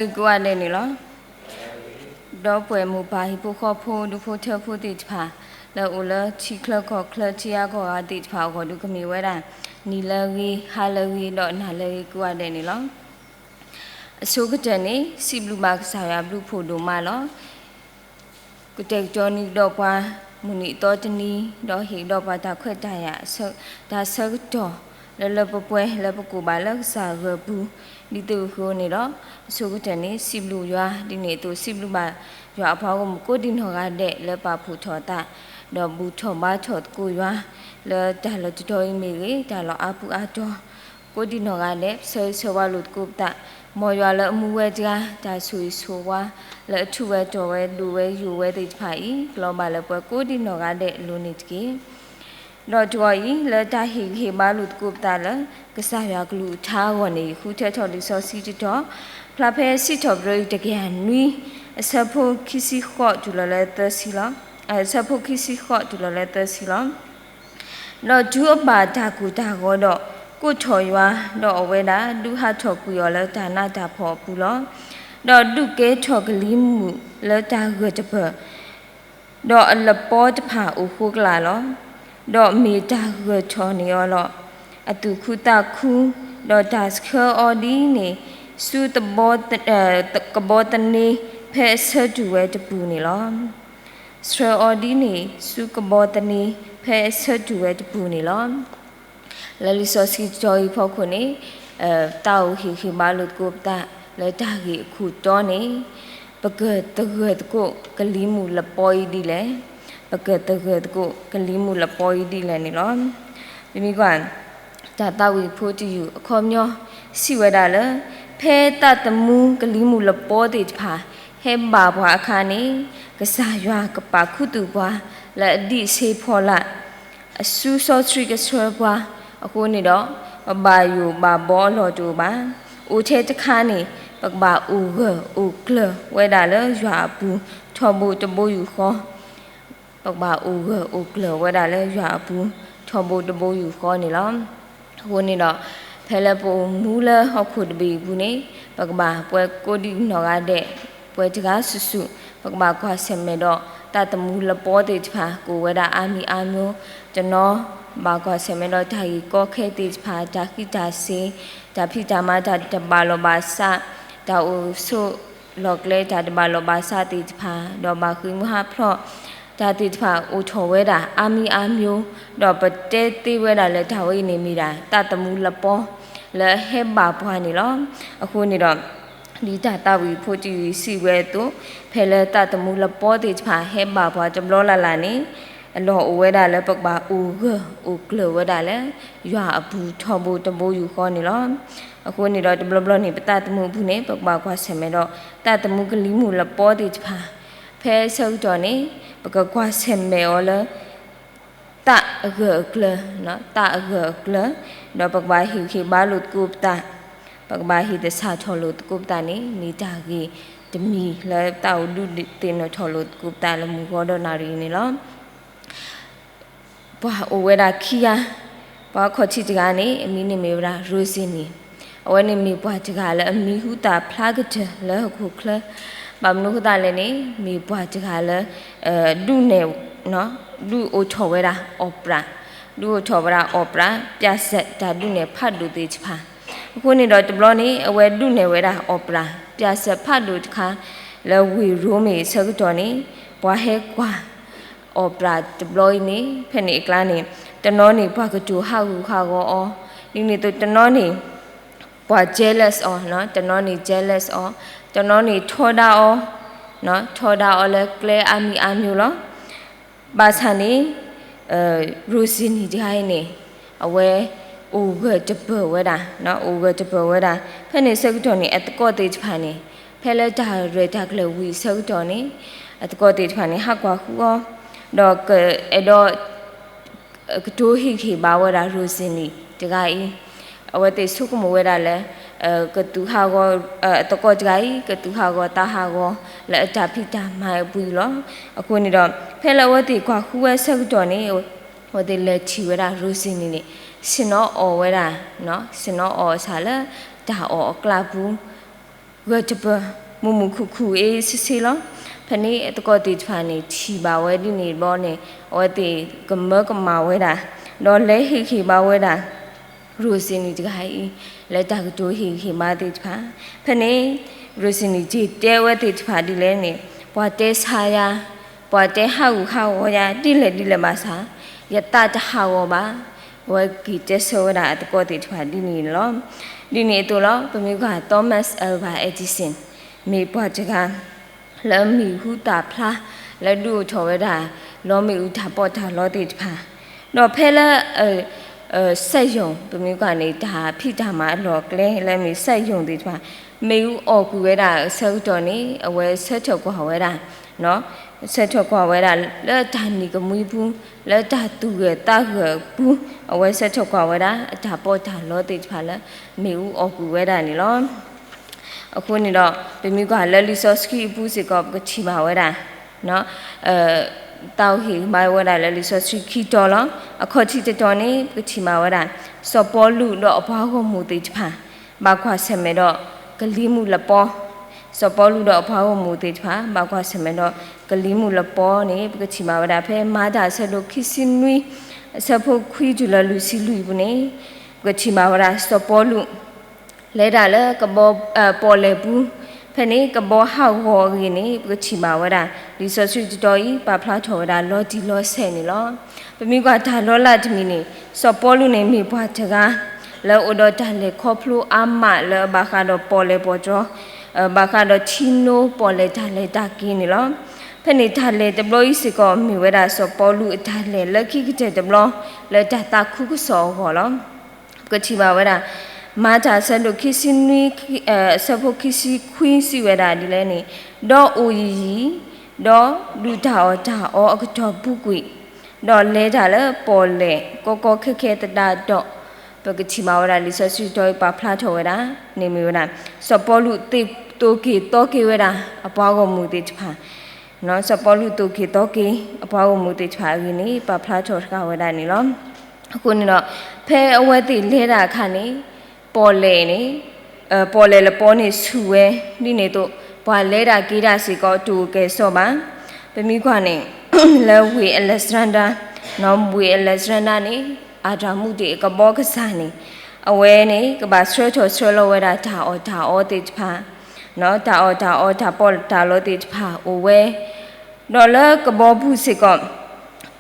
ကိးဂၤဒဲးန့ၣ်လီၤ. ဒီပုၢ်ဝဲၢ်မိၢ်ပၢ်ဟံၣ်ဖိဃီဖိ ဒူဖိထၢဖိသ့ၣ်တဖၣ် လၢအိၣ်လၢထံချၢကီၢ်ချၢ ထံဂၤကီၢ်ဂၤသ့ၣ်တဖၣ်အဂီၢ် ဒုးကမ့ၢ်ဝဲဒၣ် နံၤလၢအဂ့ၤ, ဟါလၢအဂ့ၤ, ဒီးနၤလၢအဂ့ၤ ကိးဂၤဒဲးန့ၣ်လီၤ. အဆိကတၢၢ်န့ၣ် စံးဘျုးဘၣ်ကစၢ်ယွၤအဘျုးအဖှိၣ်ဒိၣ်မးလီၤ. ကတဲာ်ကတီၤန့ၢ်ကဒီးပှၤ မုၢ်နံၤအသီတနံၤ, ဒီးဟ့ၣ်ကဒီးပှၤတၢ်ခွဲးတၢ်ယာ် တၢ်ဆၢကတီၢ် လၢလၢပှဲၤပှဲၤ လၢပကိးဘၣ်လၢကစၢ်ဂၢၢ်ပူၤ ဒ်သိးအဃိန့ၣ်ဒီး အဆိကတၢၢ်န့ၣ် စံးဘျုးယွၤ ဒ်န့ၣ်အသိး စံးဘျုးဘၣ်ယွၤအပှၤဂီၢ်မုၢ်ကိးဒံနီၢ်ဂၤဒဲး လၢပာ်ဖှိၣ်ထီၣ်သး ဒီးဘူၣ်ထီၣ်ဘါထီၣ်သကိးယွၤ လၢတၢ်လီၢ်တတီၤအံၤမ့ၢ်ဂ့ၤ, တၢ်လီၢ်အါပူၤအါတီၤ ကိးဒံနီၢ်ဂၤဒဲး ပဆၢဂ့ၤဆၢဝါလိာ်သကိးပသး, မ်ယွၤလၢအမူဝဲတဂၤ တၢ်ဆိၣ်ဂ့ၤဆိၣ်ဝါ လၢအထူၣ်ဝဲတီၢ်ဝဲဒိၣ်ဝဲယိာ်ဝဲသ့ၣ်တဖၣ်အံၤ ကလီၤဘၣ်လၢပှၤကိးဒံနီၢ်ဂၤဒဲးအလိၤန့ၣ်တက့ၢ်. ဒီးတဂီၤအံၤ လၢတၢ်ဟ့ၣ်ဂံၢ်ဟ့ၣ်ဘါလိာ်သကိးပသးလၢ ကစၢ်ယွၤကလုၢ်ကထါအဂီၢ်န့ၣ် ယဃုထၢထီၣ်လံာ်စီဆှံတတီၤ ဖျါဖဲစံးထီၣ်ပတြၢၤတကယၤနွံ အဆၢဖိခံဆံဃိးတုၤလီၤလၢသၢဆံလီၤ. အဆၢဖိခံဆံဃိးတုၤလီၤလၢသၢဆံလီၤ. ဒီးတုၤအဘၣ်တၢ်ကိၢ်တၢ်ဂီၤဒီး ကိးထီၣ်ယွၤ, ဒီးအဝဲဒၣ်ဒုးဟးထီၣ်ကွံာ်အီၤလၢတၢ်နးတၢ်ဖှီၣ်အပူၤလီၤ. ဒီးဒုးကဲထီၣ်ကလံၤမုၢ်လၢတၢ်ဂၢၢ်တပၢၢ်, ဒီးအလပီတဖၣ်အိၣ်ဃိကလာ်လီၤ. ဒီးမ့ၢ်တၢ်ဂၢၢ်ထီၣ်န့ၢ်အီၤလီၤ. အသူၣ်ခုသးခု, ဒီးတၢ်ဆှၢအီၤဒ်န့ၣ် ဆူ ကဘီသန့ ဖဲအဆၢတုၤဝဲတပူၤန့ၣ်လီၤ. ဆှၢအီၤဒ်န့ၣ် ဆူကဘီသန့ ဖဲအဆၢတုၤဝဲတပူၤန့ၣ်လီၤ. လၢလံာ်စီဆှံတတီၤအံၤအဖီခိၣ်န့ၣ် သးအိၣ်ဟ့ၣ်ဂံၢ်ဟ့ၣ်ဘါလိာ်သကိးပသး လၢတၢ်ဂ့ၢ်အခိၣ်တီန့ၣ် ပကသဂၢၢ်သကိးကလံၤမုၢ်လပီအံၤဒ်လဲၣ်, ပကသဂၢၢ်သကိးကလံၤမုၢ်လပီအံၤဒ်လဲၣ်န့ၣ်လီၤ. ပမ့ၢ်ကွၢ် တၢ်သးဝံၣ်ဖိတယုၢ်အခီပညီ စံးဝဲဒၣ်လၢ ဖဲသးသမူကလံၤမုၢ်လပီသ့ၣ်တဖၣ် ဟဲဘၣ်ပှၤအခါန့ၣ် ကစၢ်ယွၤကပာ်ခူသူၣ်ပှၤ လၢအဒံးဆှံဖီလာ် အစုစီဆှံကဆှၢပှၤ အဃိန့ၣ်ဒီး ပဘၣ်ယိၣ်ဘၣ်ဘီအလီၢ်တအိၣ်ဘၣ်. အိၣ်ထဲတခါန့ၣ် ပကဘၣ်အိၣ်ဂၢၢ်အိၣ်ကျၢၤဝဲဒၣ်လၢယွၤအပူၤ ထီဘိတဘိယူၢ်ဃီ ပကဘၣ်အိၣ်ဂၢၢ်အိၣ်ကျၢၤဝဲဒၣ်လၢယွၤအပူၤ ထီဘိတဘိယူၢ်ဃီန့ၣ်လီၤ. အဃိန့ၣ်ဒီး ဖဲလၢပအိၣ်မူလၢဟီၣ်ခိၣ်တဘ့ၣ်အပူၤန့ၣ် ပကဘၣ်ပှၤကိးဒံနီၢ်ဂၤဒဲး ပှၤတဂၤစုာ်စုာ် ပကဘၣ်ကွၢ်ဆၢၣ်မဲာ်ဒီး သးသမူလပီသ့ၣ်တဖၣ် ကအိၣ်ဝဲဒၣ်အါမံၤအါမျိုး, တနီၤ ဘၣ်ကွၢ်ဆၢၣ်မဲာ်ဒီးတၢ်ဂ့ၢ်ကီခဲသ့ၣ်တဖၣ်, တၢ်ဃံးတၢ်စ့ၤ, တၢ်ဖံးတၢ်မၤတၢ်တဘၣ်လိာ်ဘၣ်စး, တၢ်အိၣ်ဆိးလီၢ်ကျဲတၢ်တဘၣ်လိာ်ဘၣ်စးသ့ၣ်တဖၣ်, ဒီးဘၣ်ဃ့ၢ်မှံဟးဖျိး တၢ်သ့ၣ်တဖၣ်အိၣ်ထီၣ်ဝဲဒၣ်အါမံၤအါမျိုး, ဒီးပတဲသ့ဝဲဒၣ်လၢတၢ်ဝဲအံၤန့ၣ်မ့ၢ်ဒၣ် သးသမူလပီ လၢအဟဲဘၣ်ပှၤန့ၣ်လီၤ. အဃိန့ၣ်ဒီး ဒ်တၢ်သးဝံၣ်ဖိတယုၢ်စံးဝဲအသိး, ဖဲလၢသးသမူလပီသ့ၣ်တဖၣ်ဟဲဘၣ်ပှၤတဘျီလၢ်လၢ်န့ၣ် အလီၢ်အိၣ်ဝဲဒၣ်လၢပကဘၣ်အိၣ်ဂၢၢ်အိၣ်ကျၢၤဝဲဒၣ်လၢ ယွၤအပူၤထီဘိတဘိယူၢ်ဃီန့ၣ်လီၤ. အဃိန့ၣ်ဒီးတဘျီဘျီန့ၣ် ပသးသမူအပူၤန့ၣ် ပကဘၣ်ကွၢ်ဆၢၣ်မဲာ်ဒီး သးသမူကလံၤမုၢ်လပီသ့ၣ်တဖၣ်, ဖဲဆၢကတီၢ်န့ၣ် ပကကွၢ်ဆၢၣ်မဲာ်အီၤလၢ သးအဂၢၢ်အကျၢၤ, သးအဂၢၢ်အကျၢၤ, ဒီးပကဘၣ်ဟ့ၣ်ဂံၢ်ဟ့ၣ်ဘါလိာ်သကိးပသး, ပကဘၣ်ဟ့ၣ်သဆၣ်ထီၣ်လိာ်သကိးပသးန့ၣ် မ့ၢ်တၢ်ဂ့ၢ်တမံၤလၢသးအိၣ်ဒုးသ့ၣ်နီၣ်ထီၣ်လိာ်သကိးပသးလၢမုၢ်ဂီၤဒီးနၣ်ရံၣ်အံၤန့ၣ်လီၤ. ပှၤအိၣ်ဝဲဒၣ်ခံဂၤ, ပှၤခီၣ်ထံးတဂၤန့ၣ် အမံၤန့ၣ်မ့ၢ်ဝဲဒၣ် Rosie န့ၣ်, အဝဲန့ၣ်မ့ၢ်ပှၤတဂၤလၢအမံၤဟူသၣ်ဖျါကတၢၢ်လၢဟီၣ်ခိၣ်ချၢ, ဘၣ်မနုၤအဃိသတးလဲၣ်န့ၣ် မ့ၢ်ပှၤတဂၤလၢ ဒုးနဲၣ်, ဒုးအိၣ်ထီၣ်ဝဲဒၣ် opera, ဒုးအိၣ်ထီၣ်ဝဲဒၣ် opera ပြဇာတ် တၢ်ဒုးနဲၣ်ဖးဒိၣ်သ့ၣ်တဖၣ်, အဃိန့ၣ်ဒီးတဘျီန့ၣ် အဝဲဒုးနဲၣ်ဝဲဒၣ် opera ပြဇာတ် ဖးဒိၣ်တခါ လၢဝ့ၢ်ရိမ့ၤအဆၢကတီၢ်န့ၣ် ပှၤဟဲကွၢ် opera တဘျီအံၤန့ၣ် ဖဲန့ၣ်အကျါန့ၣ် တနီၤန့ၣ် ပှၤကတိၤဟးဂူာ်ဟးဂီၤအီၤ, ဒ်န့ၣ်အသိးတနီၤန့ၣ် ပှၤ jealous အီၤ, တနီၤန့ၣ် jealous အီၤ, တနီၤန့ၣ်ထီဒါအီၤ, ထီဒါအီၤလၢကျဲအါမံၤအါမျိုးလီၤ. ဘၣ်ဆၣ်န့ၣ် Rosie န့ၣ်တဂၤအံၤန့ၣ် အဝဲအိၣ်ဂၢၢ်တပၢၢ်ဝဲဒၣ်, အိၣ်ဂၢၢ်တပၢၢ်ဝဲဒၣ်, ဖဲန့ၣ်ဆၢကတီၢ်န့ၣ် အသကိးသ့ၣ်တဖၣ်န့ၣ် ဖဲလၢတၢ်ရဲၣ်တၢ်ကျဲၤဝံၤအဆၢကတီၢ်န့ၣ် အသကိးသ့ၣ်တဖၣ်န့ၣ် ဟးကွၢ်ဃုအီၤ, ဒီးကအဲၣ်ဒိး ကတိၤဟ့ၣ်ဂံၢ်ဟ့ၣ်ဘါဝဲဒၣ် Rosie န့ၣ်တဂၤအံၤ, အဝဲသ့ၣ်ဆိကမိၣ်ဝဲဒၣ်လၢ ကသူၣ်ဟးဂီၤ, အသကိးတဂၤအံၤ ကသူၣ်ဟးဂီၤသးဟးဂီၤ လၢအတၢ်ဖံးတၢ်မၤအပူၤလီၤ. အဃိန့ၣ်ဒီး ဖဲလၢအဝဲသ့ၣ်ကွၢ်ဃုဝဲအဆၢကတီၢ်န့ၣ် အဝဲသ့ၣ်လဲၤထံၣ်ဝဲဒၣ် Rosie န့ၣ်န့ၣ် ဆ့ၣ်နီၤအီၣ်ဝဲဒၣ်, ဆ့ၣ်နီၤအီၣ်အဆၣ်လၢတၢ်အီၣ်အကျါပူၤ ဂၢၢ်တပၢၢ် မုာ်မုာ်ခုၣ်ခုၣ်အ့ဆ့ဆ့လီၤ. ဖဲန့ၣ်အသကိးသ့ၣ်တဖၣ်န့ၣ် ထံၣ်ဘၣ်ဝဲဒ်န့ၣ်တဘျီန့ၣ် အဝဲသ့ၣ်ကမၢကမၣ်ဝဲဒၣ်, ဒီးလဲၤဟ့ၣ်ဂံၢ်ဟ့ၣ်ဘါဝဲဒၣ် ရိၣ်စ့နံၣ်တဂၤအံၤ လၢတၢ်ကတိၤဟ့ၣ်ဂံၢ်ဟ့ၣ်ဘါသ့ၣ်တဖၣ်. ဖဲန့ၣ် ရိၣ်စ့နံၣ်က့ၤတဲဝဲသ့ၣ်တဖၣ်ဒ်လဲၣ်န့ၣ် ပှၤတဲဆါယၤ, ပှၤတဲဟးဂူာ်ဟးဂီၤယၤ ဒ်လဲၣ်ဒ်လဲၣ်ဘၣ်ဆၣ် ယသးတဟးဂီၤဘၣ်. အဝဲက့ၤတဲဆၢဝဲဒၣ်အသကိးသ့ၣ်တဖၣ်ဒ်န့ၣ်လီၤ. ဒ်န့ၣ်အသိးလီၤ ပမ့ၢ်ကွၢ် Thomas Alva Edison မ့ၢ်ပှၤတဂၤ လၢမံၤဟူသၣ်ဖျါ လၢဒုးအိၣ်ထီၣ်ဝဲဒၣ် လီမ့ၣ်အူတၢ်ပီးတၢ်လီသ့ၣ်တဖၣ်, ဒီးဖဲလၢ စက်ရုံ ပမ့ၢ်ကွၢ်န့ၣ် တၢ်ဖံးတၢ်မၤအလီၢ်အကျဲ လၢမ့ၢ် စက်ရုံ သ့ၣ်တဖၣ် မ့ၣ်အူအီၣ်ကွံာ်ဝဲဒၣ်အဆၢကတီၢ်န့ၣ် အဝဲဆၢထၢၣ်ကွၢ်ဝဲဒၣ် ဆၢထၢၣ်ကွၢ်ဝဲဒၣ် လၢတၢ်နံၤကမှံပူၤ လၢတၢ်သူၣ်ဂၢၢ်သးဂၢၢ်အပူၤ အဝဲဆၢထၢၣ်ကွၢ်ဝဲဒၣ် အတၢ်ပီးတၢ်လီသ့ၣ်တဖၣ်လၢ မ့ၣ်အူအီၣ်ကွံာ်ဝဲဒၣ်န့ၣ်လီၤ. အဃိန့ၣ်ဒီး ပမ့ၢ်ကွၢ်လၢလံာ်စီဆှံအပူၤစ့ၢ်ကီး ပကထံၣ်ဘၣ်ဝဲဒၣ် သးအိၣ်ဟ့ၣ်ဂံၢ်ဟ့ၣ်ဘါဝဲဒၣ်လၢလံာ်စီဆှံခံတီၤလီၤ. အခီၣ်ထံးတတီၤန့ၣ် ပကထံၣ်ဘၣ်ဝဲဒၣ် စီၤပီလူးဒီးအပှၤဂီၢ်မုၢ်သ့ၣ်တဖၣ် ဘၣ်ကွၢ်ဆၢၣ်မဲာ်ဒီး ကလံၤမုၢ်လပီ, စီၤပီလူးဒီးအပှၤဂီၢ်မုၢ်သ့ၣ်တဖၣ် ဘၣ်ကွၢ်ဆၢၣ်မဲာ်ဒီး ကလံၤမုၢ်လပီန့ၣ် ပကထံၣ်ဘၣ်ဝဲဒၣ် ဖဲမၤတၢ်အဆၢဒိၣ်ခံဆံနွံ အဆၢဖိခွံတုၤလၢလွံၢ်ဆံလွံၢ်အပူၤန့ၣ် ပကထံၣ်ဘၣ်ဝဲဒၣ် စီၤပီလူး လဲၤဒၣ်လၢကဘီ ပီၣ်လဲၣ်ပူၤ, ဖဲန့ၣ်ကဘီဟးဂီၤအဂ့ၢ်န့ၣ် ပကထံၣ်ဘၣ်ဝဲဒၣ် လံာ်စီဆှံတတီၤအံၤ ပာ်ဖျါထီၣ်ဝဲဒၣ်လီၤတံၢ်လီၤဆဲးန့ၣ်လီၤ. ပမ့ၢ်ကွၢ်တၢ်လီၤလးတမံၤန့ၣ် စီၤပီလူးန့ၣ်မ့ၢ်ပှၤတဂၤ လၢအိၣ်ဒီးတၢ်လဲၤခီဖျိအါမးလၢဘၣ်ဃးဒီးပီၣ်လဲၣ်ပီၣ်တြီ ဘၣ်ဃးဒီးထံနိပီၣ်လဲၣ်တၢ်လဲၤတၢ်က့ၤန့ၣ်လီၤ. ဖဲန့ၣ်တၢ်လဲၤတဘျီအံၤစ့ၢ်ကီး မ့ၢ်ဝဲဒၣ်စီၤပီလူးအတၢ်လဲၤလၢခံကတၢၢ်တဘျီ လၢတၢ်သးခုကစီၣ်အဂီၢ်လီၤ. ပကထံၣ်ဘၣ်ဝဲဒၣ် မၤတၢ်အဆၢဒိၣ်ခံဆံနွံ အဆၢဖိခံဆံခွံစံးဝဲဒၣ်ဒ်လဲၣ်န့ၣ်, ဒီးအိၣ်ယံာ်ယံာ်, ဒီးဒုးတၢ်အီၣ်တၢ်အီအကတီၢ်ပူၤကွံာ်, ဒီးလဲၤတၢ်လၢပီၣ်လဲၣ်ကီကီခဲခဲသတးဒီး, ပကထံၣ်ဘၣ်ဝဲဒၣ်လံာ်စီဆှံတတီၤအံၤပာ်ဖျါထီၣ်ဝဲဒၣ်န့ၣ်မ့ၢ်ဝဲဒၣ် စီၤပီလူးသိၣ်က့ၤသီက့ၤဝဲဒၣ် အပှၤဂီၢ်မုၢ်သ့ၣ်တဖၣ် စီၤပီလူးသိၣ်က့ၤသီက့ၤ အပှၤဂီၢ်မုၢ်သ့ၣ်တဖၣ်အဂ့ၢ်န့ၣ် ပာ်ဖျါထီၣ်တဃာ်ဝဲဒၣ်န့ၣ်လီၤ. အဃိန့ၣ်ဒီး ဖဲအဝဲသ့ၣ်လဲၤတၢ်အခါန့ၣ် ပီၣ်လဲၣ်န့ၣ် ပီၣ်လဲၣ်လပီန့ၣ်ဆူၣ်ဝဲ, ဒ်န့ၣ်အသိး ပှၤလဲၤတၢ်က့ၤတၢ်စ့ၢ်ကီးတအိၣ်ကဲၣ်ဆိးဘၣ်. ပမ့ၢ်ကွၢ်န့ၣ် လၢဝ့ၢ် Alexander, ဝ့ၢ် Alexander န့ၣ် အတၢ်မူဒံးအကဘီကစၢ်န့ၣ် အဝဲန့ၣ် ကဘၣ်ဆှၢထီၣ်ဆှၢလီၤဝဲဒၣ်တၢ်အီၣ်တၢ်အီသ့ၣ်တဖၣ်, တၢ်အီၣ်တၢ်အီတၢ်ပီးတၢ်လီသ့ၣ်တဖၣ်အိၣ်ဝဲ, ဒီးလၢကဘီပူၤစ့ၢ်ကီး ပာ်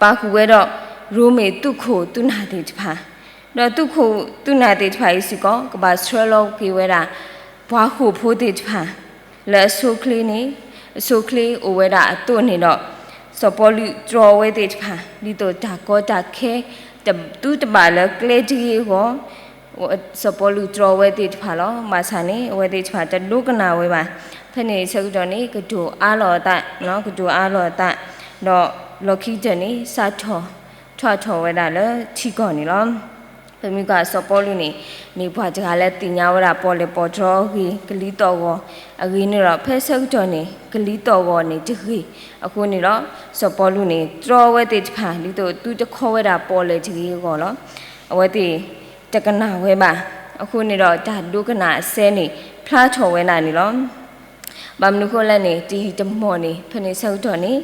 ဃုာ်ဝဲဒီး ရိမ့ၤသုးခိၣ်သုးနၢ်သ့ၣ်တဖၣ်, ဒီးသုးခိၣ်သုးနၢ်သ့ၣ်တဖၣ်အံၤစ့ၢ်ကီး ကဘၣ်ဆှၢလီၤက့ၤဝဲဒၣ် ပှၤဃိာ်ဖိသ့ၣ်တဖၣ် လၢအဆိအချ့န့ၣ်, အဆိအချ့အိၣ်ဝဲဒၣ်အသိးန့ၣ်ဒီး စီၤပီလူးတြီဝဲသ့ၣ်တဖၣ် ဒ်သိးတၢ်ကီတၢ်ခဲ တသုတဘၣ်လၢကျဲတဂ့ၤအဂီၢ် စီၤပီလူးတြီဝဲသ့ၣ်တဖၣ်လီၤ. ဘၣ်ဆၣ်န့ၣ် အဝဲသ့ၣ်တဖၣ်တဒိကနၣ်ဝဲဘၣ်. ဖဲန့ၣ်အဆၢကတီၢ်န့ၣ် ကတိၤအါလီၤအသး, ကတိၤအါလီၤအသး, ဒီးလီၢ်ခံကတၢၢ်န့ၣ် စးထီၣ် ထွဲထီၣ်ဝဲဒၣ်လၢထံကီၢ်န့ၣ်လီၤ. ပမ့ၢ်ကွၢ်စီၤပီလူးန့ၣ် မ့ၢ်ပှၤတဂၤလၢသ့ၣ်ညါဝဲဒၣ်ပီၣ်လဲၣ်ပီၣ်တြီအဂ့ၢ် ကလံၤသီၣ်ဂီၤအဂ့ၢ်န့ၣ်ဒီး ဖဲဆၢကတီၢ်န့ၣ် ကလံၤသီၣ်ဂီၤန့ၣ်တဂ့ၤ. အဃိန့ၣ်ဒီး စီၤပီလူးန့ၣ် တြီဝဲသ့ၣ်တဖၣ် ဒ်သိးသုတခီဝဲဒၣ်ပီၣ်လဲၣ်တဂ့ၤအဂီၢ်လီၤ. အဝဲသ့ၣ်တကနၣ်ဝဲဘၣ်. အဃိန့ၣ်ဒီး တၢ်ဒိကနၣ်အစဲန့ၣ် ဖျါထီၣ်ဝဲဒၣ်န့ၣ်လီၤ. ဘၣ်မနုၤဃိလဲၣ်န့ၣ် တယံာ်တမီၢ်န့ၣ် ဖဲန့ၣ်ဆၢကတီၢ်န့ၣ်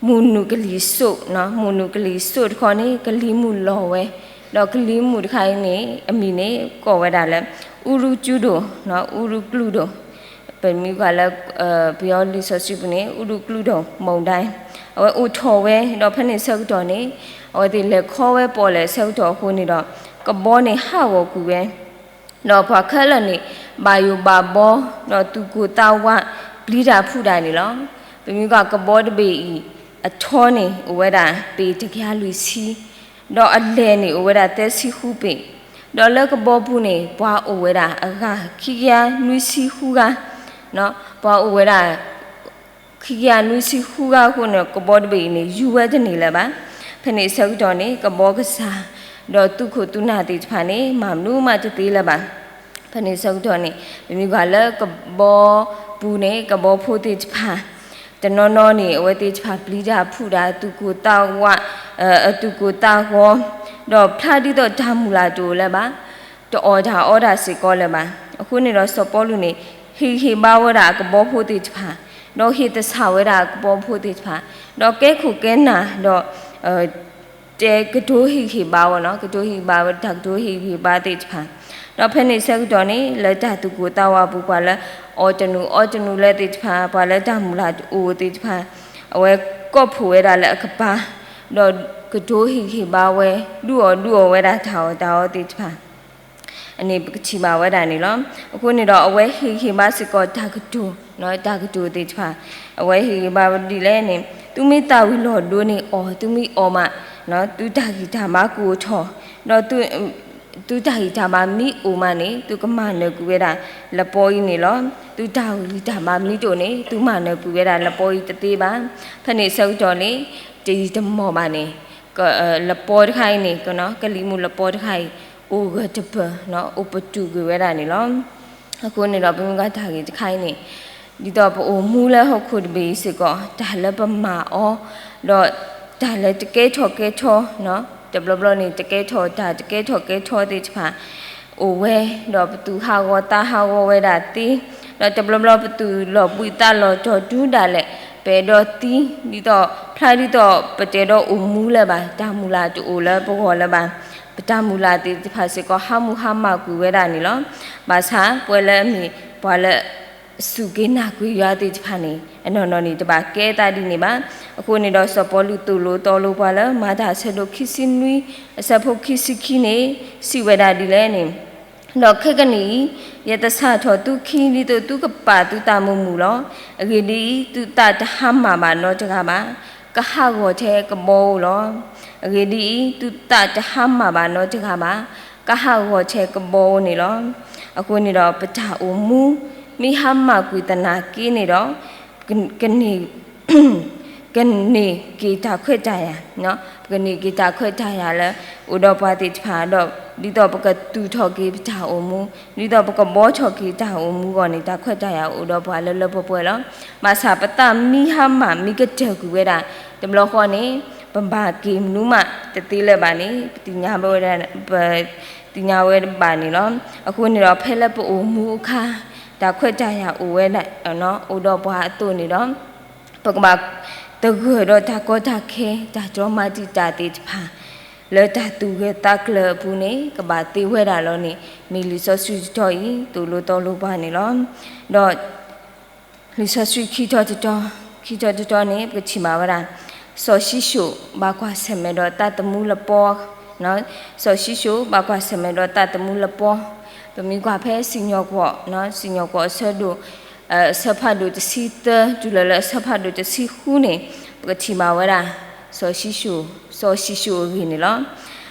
မုၢ်နုာ်ကလံၤစိး, မုၢ်နုာ်ကလံၤစိးတခီန့ၣ် ကလံၤမုၢ်လီၤဝဲ, ဒီးကလံၤမုၢ်တခါအံၤန့ၣ် အမံၤန့ၣ် ကိးဝဲဒၣ်လၢ အူရူကၠူဒိၣ်, အူရူကၠူဒိၣ်, ပမ့ၢ်ကွၢ်လၢ ပယီၤလံာ်စီဆှံပူၤန့ၣ် အူရူကၠူဒိၣ် မုန်တိုင်း, အဝဲအိၣ်ထီၣ်ဝဲ ဒီးဖဲန့ၣ်ဆၢကတီၢ်န့ၣ် အဝဲသ့ၣ်လဲၤခီဝဲပီၣ်လဲၣ်ဆၢကတီၢ်အဃိန့ၣ်ဒီး ကဘီန့ၣ်ဟးဂီၤကွံာ်ဝဲ ဒီးပှၤခဲလၢာ်န့ၣ် ဘၣ်ယိၣ်ဘၣ်ဘီ ဒီးသူၣ်ကိၢ်သးဝး ပျံၤတၢ်ဖုးတၢ်န့ၣ်လီၤ. ပမ့ၢ်ကွၢ်ကဘီတဘ့ၣ်အံၤ အထီန့ၣ်အိၣ်ဝဲဒၣ် ပ့ၤတကယၤလွံၢ်ဆံ, ဒီးအလဲၢ်န့ၣ်အိၣ်ဝဲဒၣ်သၢဆံဃုပ့ၤ, ဒီးလၢကဘီပူၤန့ၣ် ပှၤအိၣ်ဝဲဒၣ်အဂၤခံကယၤနွံဆံဃုဂၤ, ပှၤအိၣ်ဝဲဒၣ် ခံကယၤနွံဆံဃုဂၤအဃိန့ၣ် ကဘီတဘ့ၣ်အံၤန့ၣ် ယူၤဝဲတန့ၢ်လၢၤဘၣ်. ဖဲန့ၣ်အဆၢကတီၢ်န့ၣ် ကဘီကစၢ် ဒီးသူၣ်ခိၣ်သူၣ်နၢ်သ့ၣ်တဖၣ်န့ၣ် မၤမနုၤမးတသ့လၢၤဘၣ်. ဖဲန့ၣ်အဆၢကတီၢ်န့ၣ် ပမ့ၢ်ကွၢ်လၢကဘီပူၤန့ၣ် ကဘီဖိသ့ၣ်တဖၣ် တနီၤနီၤန့ၣ် အဝဲသ့ၣ်တဖၣ်ပျံၤတၢ်ဖုးတၢ် သူၣ်ကိၢ်သးဝး, အသူၣ်ကိၢ်သးဂီၤ, ဒီးဖျါဒ်သိးတၢ်မုၢ်လၢ်တအိၣ်လၢၤဘၣ်, တအီၣ်တၢ်အီတၢ်စ့ၢ်ကီးလၢၤဘၣ်. အဃိန့ၣ်ဒီးစီၤပီလူးန့ၣ် ဟ့ၣ်ဂံၢ်ဟ့ၣ်ဘါဝဲဒၣ်အကဘီဖိသ့ၣ်တဖၣ်, ဒီးဟ့ၣ်သဆၣ်ဝဲဒၣ်အကဘီဖိသ့ၣ်တဖၣ်, ဒီးကဲခိၣ်ကဲနၢ်, ဒီး တဲကတိၤဟ့ၣ်ဂံၢ်ဟ့ၣ်ဘါဝဲနီၤ, ကတိၤဟ့ၣ်ဂံၢ်ဟ့ၣ်ဘါဝဲ တၢ်ကတိၤဟ့ၣ်ဂံၢ်ဟ့ၣ်ဘါသ့ၣ်တဖၣ်, ဒီးဖဲန့ၣ်ဆၢကတီၢ်န့ၣ် လၢတၢ်သူၣ်ကိၢ်သးဝးပူၤ ပှၤလၢအီၣ်တနူၤအီတနူၤလၢသ့ၣ်တဖၣ်, ပှၤလၢတၢ်မုၢ်လၢ်တအိၣ်သ့ၣ်တဖၣ်, အဝဲကိးဖှိၣ်ဝဲဒၣ်လၢအကပၤ, ဒီးကတိၤဟ့ၣ်ဂံၢ်ဟ့ၣ်ဘါဝဲ ဒုးအီၣ်ဒုးအီဝဲဒၣ်တၢ်အီၣ်တၢ်အီသ့ၣ်တဖၣ် အန့ၣ်ပကထံၣ်ဘၣ်ဝဲဒၣ်န့ၣ်လီၤ. အဃိန့ၣ်ဒီး အဝဲဟ့ၣ်ဂံၢ်ဟ့ၣ်ဘါစ့ၢ်ကီးတၢ်ကတိၤ, တၢ်ကတိၤသ့ၣ်တဖၣ်, အဝဲဟ့ၣ်ဂံၢ်ဟ့ၣ်ဘါဝဲဒ်လဲၣ်န့ၣ်, သုမ့ၢ်သၣ်ဝံၤလီၤဒိန့ၣ်အီၣ်, သုမ့ၢ်အီၣ်မး, သုတၢ်ဂံၢ်တၢ်ဘါကအိၣ်ထီၣ်, ဒီး သုတၢ်ဂံၢ်တၢ်ဘါမ့ၢ်အိၣ်မးန့ၣ် သုကမၤနၢၤကွံာ်ဝဲဒၣ်လပီအံၤန့ၣ်လီၤ. သုတၢ်ဂံၢ်တၢ်ဘါမ့ၢ်တအိၣ်န့ၣ် သုမၤနၢၤကွံာ်ဝဲဒၣ်လပီအံၤတသ့ဘၣ်. ဖဲန့ၣ်ဆၢကတီၢ်န့ၣ် တယံာ်တမီၢ်ဘၣ်န့ၣ် လပီတခါအံၤန့ၣ်, ကလံၤမုၢ်လပီတခါအံၤ အိၣ်ဂၢၢ်တပၢၢ်, အိၣ်ပတုာ်ကွံာ်ဝဲဒၣ်န့ၣ်လီၤ. အဃိန့ၣ်ဒီး ပမ့ၢ်ကွၢ်တၢ်ဂ့ၢ်တခါအံၤန့ၣ်, ဒ်သိးပအိၣ်မူလၢဟီၣ်ခိၣ်တဘ့ၣ်အံၤစ့ၢ်ကီး တၢ်လၢပမၤအီၤ, ဒီးတၢ်လၢတကဲထီၣ်ကဲထီ, တဘျီဘျီန့ၣ် တကဲထီၣ်တၢ်တကဲထီၣ်ကဲထီသ့ၣ်တဖၣ် အိၣ်ဝဲ, ဒီးပသူၣ်ဟးဂီၤသးဟးဂီၤဝဲဒၣ်သ့, ဒီးတဘျီဘျီပသူၣ်လီၤဘှံးသးလီၤတီၤဒုဒၣ်လဲာ် ပအဲၣ်ဒိးသံ, ဒ်သိးဖျါဒ်သိးပတအဲၣ်ဒိးအိၣ်မူလၢၤဘၣ်, တၢ်မုၢ်လၢ်တအိၣ်လၢပဂီၢ်လၢၤဘၣ်, ပတၢ်မုၢ်လၢ်သ့ၣ်တဖၣ်စ့ၢ်ကီး ဟးမုၢ်ဟါမၢ်ကွံာ်ဝဲဒၣ်န့ၣ်လီၤ. ဘၣ်ဆၣ်ပဝဲလၢအမ့ၢ် ပှၤလၢ စူၢ်က့ၤနာ်ကွံာ်ယွၤသ့ၣ်တဖၣ်န့ၣ် အနီၢ်နီၢ်န့ၣ် တဘၣ်ကဲသးဒ်န့ၣ်ဘၣ်. အဃိန့ၣ်ဒီး စီၤပီလူးသိၣ်လိသီလိပှၤလၢ မၤတၢ်အဆၢဒိၣ်ခံဆံနွံ အဆၢဖိခံဆံခံန့ၣ် စံးဝဲဒၣ်ဒ်လဲၣ်န့ၣ်, ဒီးခဲကနံၣ်အံၤ ယသဆၣ်ထီၣ်သုခံ ဒ်သိးသုကပာ်သုသးမုာ်မုာ်လီၤ. အဂ့ၢ်ဒ်အံၤ, သုသးတဟါမၢ်ဘၣ်နီတဂၤဘၣ်, ကဟးဂီၤထဲကဘီဧိၤလီၤ. အဂ့ၢ်ဒ်အံၤ, သုသးတဟါမၢ်ဘၣ်နီတဂၤဘၣ်, ကဟးဂီၤထဲကဘီဧိၤန့ၣ်လီၤ. အဃိန့ၣ်ဒီး ပတၢ်အိၣ်မူ မ့ၢ်ဟါမၢ်ကွံာ်သနာ်က့န့ၣ်ဒီး က ကန့ၢ်က့ၤတၢ်ခွဲးတၢ်ယာ်, ပကန့ၢ်က့ၤတၢ်ခွဲးတၢ်ယာ်လၢ အိၣ်ဒီးပှၤသ့ၣ်တဖၣ်ဒီး ဒ်သိးပကသူၣ်ထီၣ်က့ၤပတၢ်အိၣ်မူ, ဒ်သိးပကဘှီထီၣ်က့ၤတၢ်အိၣ်မူအဂီၢ်န့ၣ် တၢ်ခွဲးတၢ်ယာ်အိၣ်ဒီးပှၤလၢလၢပှဲၤပှဲၤလီၤ. ဘၣ်ဆၣ်ပသးမ့ၢ်ဟါမၢ် မ့ၢ်ကတၢၢ်ကွံာ်ဝဲဒၣ် တဘျီဃီန့ၣ် ပဘၣ်က့ၤမနုၤမးတသ့လၢၤဘၣ်န့ၣ် ပသ့ၣ်ညါဝဲဒၣ်, ပသ့ၣ်ညါဝဲဘၣ်န့ၣ်လီၤ. အဃိန့ၣ်ဒီး ဖဲလၢပအိၣ်မူအခါ တၢ်ခွဲးတၢ်ယာ်အိၣ်ဝဲဒၣ် အိၣ်ဒီးပှၤအသိးန့ၣ်ဒီး ပကဘၣ်သဂၢၢ်ဒီးတၢ်ကီတၢ်ခဲ တၢ်တြီမၤတံာ်တာ်သ့ၣ်တဖၣ် လၢတၢ်သူၣ်ဂၢၢ်သးကျၢၤအပူၤန့ၣ် ကဘၣ်သ့ဝဲဒၣ်လီၤန့ၣ် မ့ၢ်လံာ်စီဆှံတတီၤအံၤ သိၣ်လိသီလိပှၤန့ၣ်လီၤ. ဒီး လံာ်စီဆှံခံထီၣ်တတီၤ, ခံထီၣ်တတီၤန့ၣ် ပကထံၣ်ဘၣ်ဝဲဒၣ် စီၤၡံၣ်ၡိၣ်ဘၣ်ကွၢ်ဆၢၣ်မဲာ်ဒီးသးသမူလပီ, စီၤၡံၣ်ၡိၣ်ဘၣ်ကွၢ်ဆၢၣ်မဲာ်ဒီးသးသမူလပီ, ပမ့ၢ်ကွၢ်ဖဲစံၣ်ညီၣ်ကွီၢ်, စံၣ်ညီၣ်ကွီၢ်အဆၢဒိၣ်, အဆၢဖးဒိၣ်တဆံသၢ တုၤလၢလၢအဆၢဖးဒိၣ်တဆံဃုန့ၣ် ပကထံၣ်ဘၣ်ဝဲဒၣ် စီၤၡံၣ်ၡိၣ်, စီၤၡံၣ်ၡိၣ်အဂ့ၢ်န့ၣ်လီၤ.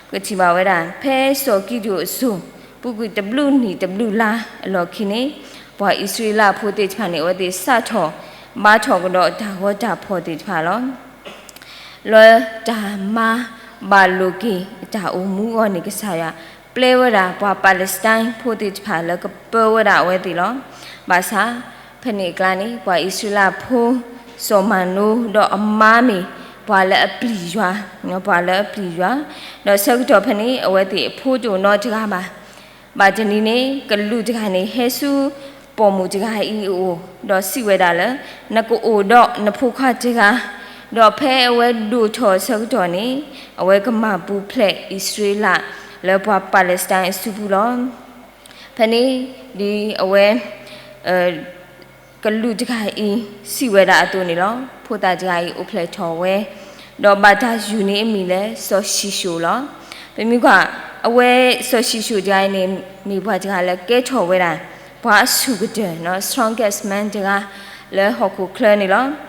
ပကထံၣ်ဘၣ်ဝဲဒၣ် ဖဲစီၤကံးဒဧိၣ်အစိၤ ပူၤကွံာ်တဘျုးနံၣ်တဘျုးလါအလီၢ်ခံန့ၣ် ပှၤအံၣ်စရ့လးဖိသ့ၣ်တဖၣ်န့ၣ် အဝဲသ့ၣ်စးထီၣ်ဘါထီၣ်ကဒီးတၢ်ဂီၤတၢ်ဖီၣ်သ့ၣ်တဖၣ်လီၤ. လၢတၢ်မၤဘၣ်လိာ်က့ၤအတၢ်အိၣ်မူအဂီၢ်န့ၣ် ကစၢ်ယွၤပျဲဝဲဒၣ်ပှၤပၤလ့းစတံဖိသ့ၣ်တဖၣ်လၢကပၢဝဲဒၣ်အဝဲသ့ၣ်လီၤ. ဘၣ်ဆၣ် ဖဲန့ၣ်အကျါန့ၣ် ပှၤအံၣ်စရ့လးဖိ စီၤမၤနိ ဒီးအမါမ့ၢ်ပှၤလၢအပျံၤယွၤ, ပှၤလၢအပျံၤယွၤ, ဒီးဆၢကတီၢ်ဖဲန့ၣ် အဝဲသ့ၣ်အဖိတအိၣ်နီတဂၤဘၣ်. ဘၣ်တနံၤန့ၣ် ကလူးတဂၤန့ၣ် ဟဲဆူပိာ်မုၣ်တဂၤအံၤအအိၣ် ဒီးစံးဝဲဒၣ်လၢ နကအိၣ်ဒီးနဖိခွါတဂၤ, ဒီးဖဲအဝဲဒိၣ်ထီၣ်အဆၢကတီၢ်န့ၣ် အဝဲကမၤပူၤဖျဲးအံၣ်စရ့လးလၢပှၤပၤလ့းစတံအစုပူၤလီၤ. ဖဲန့ၣ် ဒ်အဝဲ ကလူးတဂၤအံၤ စံးဝဲဒၣ်အသိးန့ၣ်လီၤ. ဖိသၣ်တဂၤအံၤအိၣ်ဖျဲၣ်ထီၣ်ဝဲ, ဒီးဘၣ်တၢ်ယုၢ်န့ၢ်အမံၤလၢစီၤၡံၣ်ၡိၣ်လီၤ. ပမ့ၢ်ကွၢ် အဝဲစီၤၡံၣ်ၡိၣ်တဂၤအံၤန့ၣ် မ့ၢ်ပှၤတဂၤလၢကဲထီၣ်ဝဲဒၣ် ပှၤအဆူၣ်ကတၢၢ် strongest man တဂၤ လၢဟီၣ်ခိၣ်ချၢန့ၣ်လီၤ.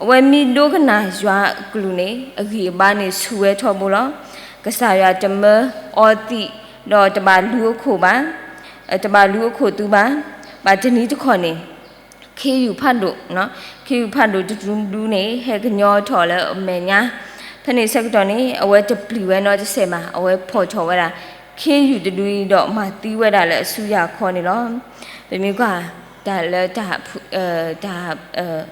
အဝဲမ့ၢ်ဒိကနၣ်ယွၤအကလုၢ်န့ၣ် အဂံၢ်အဘါန့ၣ်ဆူၣ်ဝဲထီဘိလီၤ. ကစၢ်ယွၤတမၢအီၤသံး ဒီးတဘၣ်လူၤအခိၣ်ဘၣ်, တဘၣ်လူၤအခိၣ်သုဘၣ်. ဘၣ်တနံၤတခီန့ၣ် ခ့ယုၢ်ဖးဒိၣ်, ခ့ယုၢ်ဖးဒိၣ်တဒူဒူန့ၣ် ဟဲကညီထီၣ်လၢအမဲာ်ညါ. ဖဲန့ၣ်ဆၢကတီၢ်န့ၣ် အဝဲတပျံၤဝဲနီတစဲးဘၣ်, အဝဲဖီၣ်ထီၣ်ဝဲဒၣ် ခ့ယုၢ်တဒူအံၤဒီးမၤသံဝဲဒၣ်လၢအစုယၤခီန့ၣ်လီၤ. ပမ့ၢ်ကွၢ် တၢ်လၢတၢ် တၢ်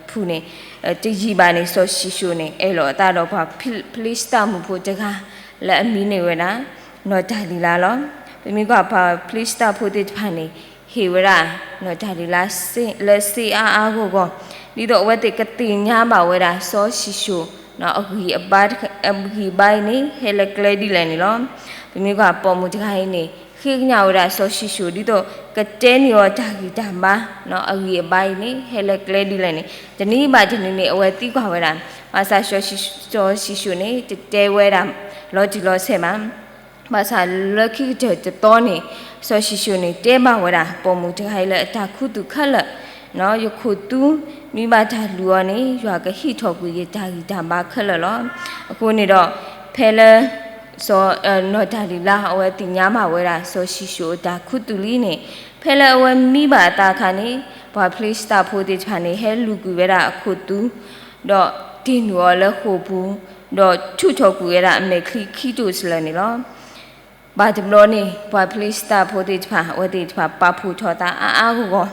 ဖုၣ်န့ၣ် တယံာ်ဘၣ်န့ၣ် စီၤၡံၣ်ၡိၣ်န့ၣ် အဲၣ်လီၤအသးဒီးပှၤဖလ့ၡသးမုၣ်ဖိတဂၤ လၢအမံၤန့ၢ်ဝဲဒၣ် နီၢ်တၢ်လံၤလါလီၤ. ပမ့ၢ်ကွၢ်ပှၤဖလ့ၡသးဖိသ့ၣ်တဖၣ်န့ၣ် ဟ့ၣ်ဝဲဒၣ် နီၢ်တၢ်လံၤလါ လၢစ့အါအါဂီၢ်ဂီၢ်, ဒ်သိးအဝဲသ့ၣ်ကသ့ၣ်ညါဘၣ်ဝဲဒၣ်စီၤၡံၣ်ၡိၣ် အဂံၢ်အဘါ, အဂံၢ်အဘါအံၤန့ၣ် ဟဲလၢကျဲဒ်လဲၣ်န့ၣ်လီၤ. ပမ့ၢ်ကွၢ်ပိာ်မုၣ်တဂၤအံၤန့ၣ် ဃ့ကညးဝဲဒၣ်စီၤၡံၣ်ၡိၣ် ဒ်သိးကတဲန့ၢ်အီၤတၢ်ဂံၢ်တၢ်ဘါ အဂံၢ်အဘါအံၤန့ၣ် ဟဲလၢကျဲဒ်လဲၣ်န့ၣ် တနံၤဘၣ်တနံၤန့ၣ် အဝဲသံကွၢ်ဝဲဒၣ်, ဘၣ်ဆၣ်စီၤၡံၣ်ၡိၣ်န့ၣ် တတဲဝဲဒၣ်လီၤတံၢ်လီၤဆဲးဘၣ်. ဘၣ်ဆၣ်လၢခံကတၢၢ်တသီန့ၣ် စီၤၡံၣ်ၡိၣ်န့ၣ် တဲဘၣ်ဝဲဒၣ် ပိာ်မုၣ်တဂၤအံၤလၢအတၢ်ခူသူၣ်ခဲလၢာ်, ယခိၣ်သူ မ့ၢ်ဘၣ်တၢ်လုၢ်အီၤန့ၣ် ယွၤကဟံးထီၣ်ကွံာ်ယတၢ်ဂံၢ်တၢ်ဘါခဲလၢာ်လီၤ. အဃိန့ၣ်ဒီး ဖဲလၢ စီၤ, နီၢ်တၢ်လံၤလါ အဝဲသ့ၣ်ညါဘၣ်ဝဲဒၣ် စီၤၡံၣ်ၡိၣ်အတၢ်ခူသူၣ်လံန့ၣ် ဖဲလၢအဝဲမံဘၣ်အသးအခါန့ၣ် ပှၤဖလ့ၡသးဖိသ့ၣ်တဖၣ်န့ၣ် ဟဲလူၤကွံာ်ဝဲဒၣ်အခိၣ်သူ ဒီးတ့ၢ်နုာ်အီၤလၢဃိာ်ပူၤ, ဒီးထုးထီၣ်ကွံာ်ဝဲဒၣ်အမဲာ်ချံခံတိာ်စလၢာ်န့ၣ်လီၤ. ဘၣ်တဘျီန့ၣ် ပှၤဖလ့ၡသးဖိသ့ၣ်တဖၣ် အဝဲသ့ၣ်တဖၣ်ပာ်ဖှိၣ်ထီၣ်သးအါအါဂီၢ်ဂီၢ်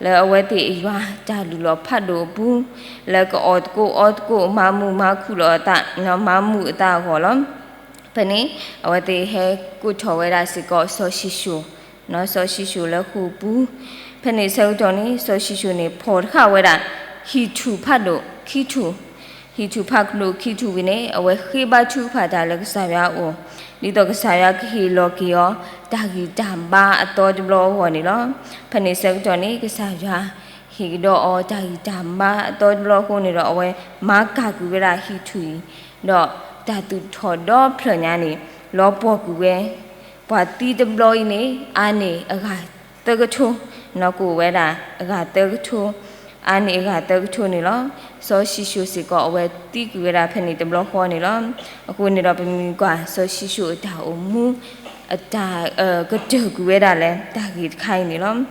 လၢအဝဲသ့ၣ်အယွၤတၢ်လုၢ်လီၢ်ဖးဒိၣ်အပူၤ, လၢကအီၣ်သကိးအီသကိး မၤမုာ်မၤခုၣ်လီၤအသး မၤမုာ်အသးအဂီၢ်လီၤ. ဖဲန့ၣ် အဝဲသ့ၣ်ဟဲကိးထီၣ်ဝဲဒၣ်စ့ၢ်ကီးစီၤၡံၣ်ၡိၣ်, စီၤၡံၣ်ၡိၣ်လၢဃိာ်ပူၤ, ဖဲန့ၣ်ဆၢကတီၢ်န့ၣ် စီၤၡံၣ်ၡိၣ်န့ၣ် ဖီၣ်တဃာ်ဝဲဒၣ် ဟံၣ်ထူၣ်ဖးဒိၣ်ခံထူၣ်, ဟံၣ်ထူၣ်ဖးဒိၣ်ခံထူၣ်ဝံၤန့ၣ် အဝဲဃ့ဘါထုကဖၣ်တၢ်လၢကစၢ်ယွၤအအိၣ်, ဒ်သိးကစၢ်ယွၤကဟ့ၣ်လီၤက့ၤအီၤ တၢ်ဂံၢ်တၢ်ဘါအသီတဘျီအဂီၢ်န့ၣ်လီၤ. ဖဲန့ၣ်ဆၢကတီၢ်န့ၣ် ကစၢ်ယွၤ ဟ့ၣ်ကဒီးအီၤတၢ်ဂံၢ်တၢ်ဘါအသီတဘျီအဃိန့ၣ်ဒီး အဝဲမၤကၢ်ကွံာ်ဝဲဒၣ်ဟံၣ်ထူၣ်အံၤ, ဒီးတၢ်သူၣ်ထီၣ်ဒီဖျၢၣ်ညါန့ၣ် လီၤပှီၢ်ကွံာ်ဝဲ ပှၤသံတဘျီအံၤန့ၣ် အါန့ၢ်အဂၤသၢကထိ, နီၢ်ကအိၣ်ဝဲဒၣ်အဂၤသၢကထိ, အါန့ၢ်အဂၤသၢကထိန့ၣ်လီၤ. စီၤၡံၣ်ၡိၣ်စ့ၢ်ကီး အဝဲသံကွံာ်ဝဲဒၣ်ဖဲန့ၣ်တဘျီဃီန့ၣ်လီၤ. အဃိန့ၣ်ဒီး ပမ့ၢ်ကွၢ်စီၤၡံၣ်ၡိၣ်အတၢ်အိၣ်မူ အတၢ်, ကတၢၢ်ကွံာ်ဝဲဒၣ်လၢ တၢ်ဂ့ၢ်တခါအံၤန့ၣ်လီၤ.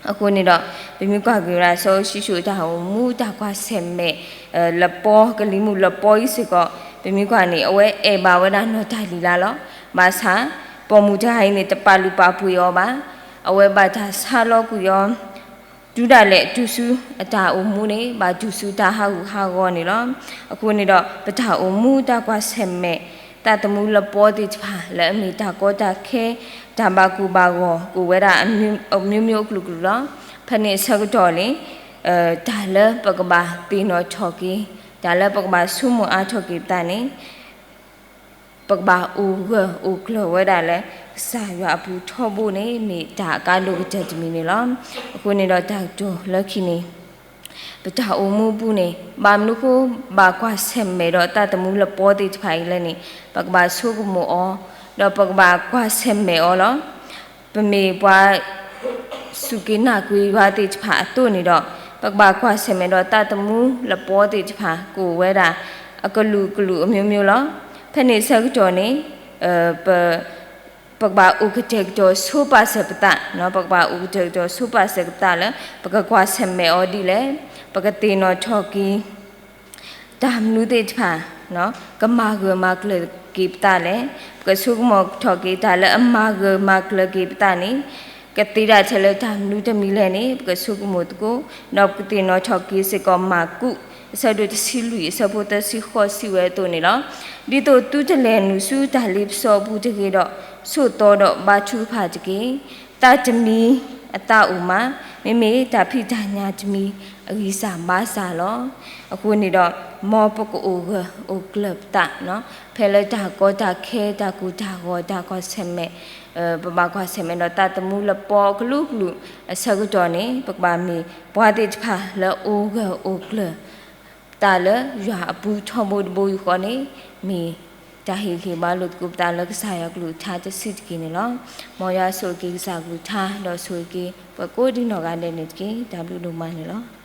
အဃိန့ၣ်ဒီး ပမ့ၢ်ကွၢ်က့ၤဝဲဒၣ် စီၤၡံၣ်ၡိၣ်အတၢ်အိၣ်မူ တၢ်ကွၢ်ဆၢၣ်မဲာ် လပီ ကလံၤမုၢ်လပီအံၤစ့ၢ်ကီး ပမ့ၢ်ကွၢ်န့ၣ် အဝဲအဲၣ်ဘၣ်ဝဲဒၣ်နီၢ်တၢ်လံၤလါလီၤ. ဘၣ်ဆၣ် ပိာ်မုၣ်တဂၤအံၤန့ၣ် တပာ်လုၢ်ပာ်ပှ့ၤအီၤဘၣ်. အဝဲဘၣ်တၢ်ဆါလီၤကွံာ်အီၤ တုၤဒၣ်လဲာ်တုၤဆူအတၢ်အိၣ်မူန့ၣ် ဘၣ်တုၤဆူတၢ်ဟးဂူာ်ဟးဂီၤန့ၣ်လီၤ. အဃိန့ၣ်ဒီး ပတၢ်အိၣ်မူတၢ်ကွၢ်ဆၢၣ်မဲာ် သးသမူလပီသ့ၣ်တဖၣ် လၢအမ့ၢ်တၢ်ကီတၢ်ခဲ တၢ်ဘၣ်ကိၢ်ဘၣ်ဂီၤ ကအိၣ်ဝဲဒၣ်အမျိုးမျိုးအကလုာ်ကလုာ်လီၤ. ဖဲန့ၣ်အဆၢကတီၢ်န့ၣ် တၢ်လၢပကဘၣ်သ့ၣ်နီၣ်ထီၣ်က့ၤ တၢ်လၢပကဘၣ်ဆိကမိၣ်အါထီၣ်က့ၤပသးန့ၣ် ပကဘၣ်အိၣ်ဂၢၢ်အိၣ်ကျၢၤဝဲဒၣ်လၢ ကစၢ်ယွၤအပူၤထီဘိန့ၣ် မ့ၢ်တၢ်အကါဒိၣ်ကတၢၢ်တမံၤန့ၣ်လီၤ. အဃိန့ၣ်ဒီးတၢ်ကတိၤလၢခံန့ၣ် ပတၢ်အိၣ်မူအပူၤန့ၣ် ဘၣ်မနုၤဃိ ဘၣ်ကွၢ်ဆၢၣ်မဲာ်ဒီးသးသမူလပီသ့ၣ်တဖၣ်အံၤလဲၣ်န့ၣ် ပကဘၣ်ဆိကမိၣ်အီၤ ဒီးပကဘၣ်ကွၢ်ဆၢၣ်မဲာ်အီၤလီၤ. ပမ့ၢ်ပှၤ စူၢ်က့ၤနာ်ကွံာ်ယွၤသ့ၣ်တဖၣ်အသိးန့ၣ်ဒီး ပကဘၣ်ကွၢ်ဆၢၣ်မဲာ်ဒီးသးသမူလပီသ့ၣ်တဖၣ် ကအိၣ်ဝဲဒၣ် အကလုာ်ကလုာ်အမျိုးမျိုးလီၤ. ဖဲန့ၣ်အဆၢကတီၢ်န့ၣ် ပ ပကဘၣ်အိၣ်ကတဲာ်ကတီၤဆိပာ်စၢၤပသး, ပကဘၣ်အိၣ်ကတဲာ်ကတီၤဆိပာ်စၢၤပသးလၢ ပကကွၢ်ဆၢၣ်မဲာ်အီၤဒ်လဲၣ်, ပကသ့ၣ်နီၣ်ထီၣ်က့ၤ တၢ်မနုၤသ့ၣ်တဖၣ် ကမၤဂၢၢ်မၤကျၢၤက့ၤပသးလဲၣ်. ပကဆိကမိၣ်ထီၣ်က့ၤတၢ်လၢအမၤဂၢၢ်မၤကျၢၤက့ၤပသးန့ၣ် ကသ့ဒၣ်ထဲလၢတၢ်မနုၤတမံၤလဲၣ်န့ၣ် ပကဆိကမိၣ်သကိး, ဒီးပကသ့ၣ်နီၣ်ထီၣ်က့ၤစ့ၢ်ကီး မၢ်ကူး အဆၢဒိၣ်တဆံလွံၢ် အဆၢဖိသၢဆံဃိး စံးဝဲအသိးန့ၣ်လီၤ. ဒ်သိးသုတလဲၤနုာ်ဆူတၢ်လ့ပစီအပူၤတဂ့ၤဒီး ဆိးသီဒီးဘါထုကဖၣ်တက့ၢ်. သးတမံၤအသးအိၣ်မး, မ့မ့ၢ်တၢ်ဖံးတၢ်ညၣ်တမံၤအဂံၢ်စၢ်ဘါစၢ်လီၤ. အဃိန့ၣ်ဒီး မ်ပကအိၣ်ဂၢၢ်အိၣ်ကျၢၤပသး, ဖဲလၢတၢ်ကီတၢ်ခဲ တၢ်ကိၢ်တၢ်ဂီၤ တၢ်ကွၢ်ဆၢၣ်မဲာ် ပဘၣ်ကွၢ်ဆၢၣ်မဲာ်ဒီးသးသမူလပီကလုာ်ကလုာ်အဆၢကတီၢ်န့ၣ် ပကဘၣ်မ့ၢ်ပှၤသ့ၣ်တဖၣ်လၢအိၣ်ဂၢၢ်အိၣ်ကျၢၤ သးလၢယွၤအပူၤထီဘိတဘိယူၢ်ဃီန့ၣ် မ့ၢ်တၢ်ဟ့ၣ်ဂံၢ်ဟ့ၣ်ဘါလိာ်သကိးပသးလၢကစၢ်ယွၤကလုၢ်ကထါတဆံးတက့ၢ်န့ၣ်လီၤ. မ်ယွၤဆိၣ်ဂ့ၤက့ၤကစၢ်ကလုၢ်ကထါ ဒီးဆိၣ်ဂ့ၤက့ၤပှၤကိးဒံနီၢ်ဂၤဒဲးန့ၣ်တက့ၢ်. တၢ်ဘျုးဒိၣ်မးန့ၣ်လီၤ.